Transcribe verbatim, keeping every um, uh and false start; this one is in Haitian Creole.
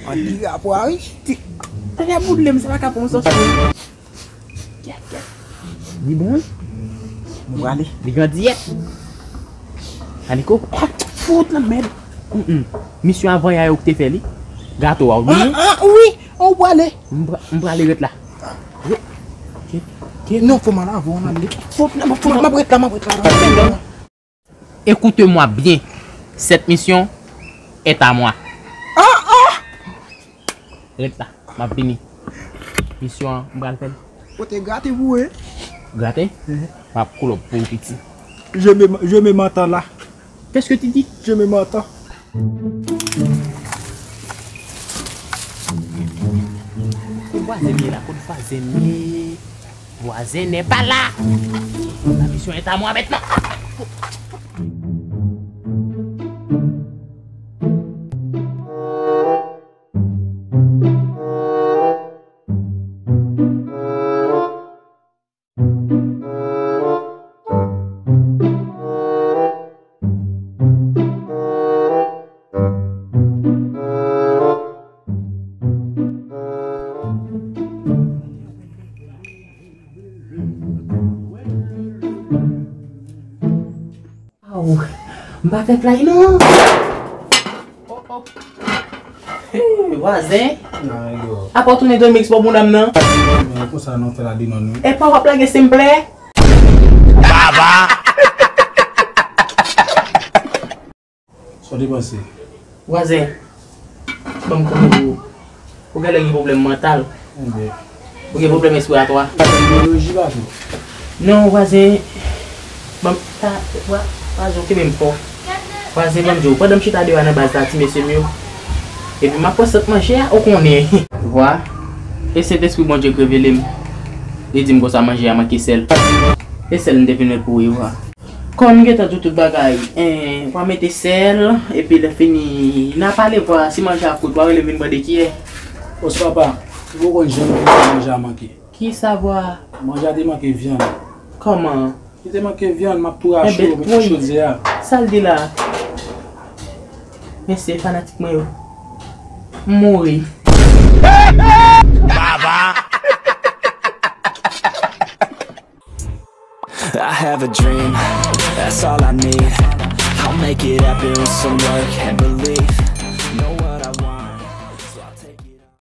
Ann di rapò a wi. Talè boule m, se pa ka pran yon sòs. Li bon wi. Nou prale. Li grandiyèt. Aniko. Fout nan mèd. Mm, mm. Misyon avan yè yo ki te fè li. Gato a ou bliye? Ah, ah, wi. Ou prale. M pra- m prale ret la. Ret. Ke- ke- Non, fò m al avan w, ann ale. Fout nan, fout nan. M ap ret la, m ap ret la. Écoutez-moi bien. Cette mission est à moi. Ah, ah! Ret la, m ap vini. Misyon an, m pral fè l. Ou te grate pou e? Grate? Mhm. M ap kolòb pou ou, piti. Je me, je me m'entends là. Qu'est-ce que tu dis? Je me m'entends. Kot vwazen m ye la, kot vwazen m ye? Vwazen n'est pas là. La mission est à moi maintenant. Aw, m pa fè flay non. Oh, oh. Hey, vwazen. Nan, yo. Apa w tounen dòmi sou bò bonda m nan? Men konsa nou fè la demann wi. Epa w ap lage senplè? Baba! Sa w te panse? Vwazen, ban m konnen pou ou. Ou genlè gen pwoblèm mantal. Enben. Ou gen pwoblèm espiratwa. Neuroloji pa tou. Non, vwazen. Ban m ta, vwa-, vwazen, ou kenbe m fò. Vwazen, ban m di w, pandan m chita deyò a nan baz la, ti mesye m yo. Epi m ap pran sant manje a, ou konnen. Vwa. E Sentespri Bondye k revele m. Li di m konsa manje a manke sèl. E sèl m te vin met pou ou, vwa. Kòm m gentan di w tout bagay, en, w a mete sèl, epi lè fini, n a pale vwa, si manje a kout, w a rele m vin mande kiyè. Os papa, ou poko konn jan manje a manke. Kisa vwa? Manje a te manke vyann. Kòman? Li te manke vyann, m ap tou rache yo, mete chodyè a. Sa l di la? Mesye fanatik mwen yo. M mouri. Baba! I have a dream, that's all I need. I'll make it happen with some work and belief.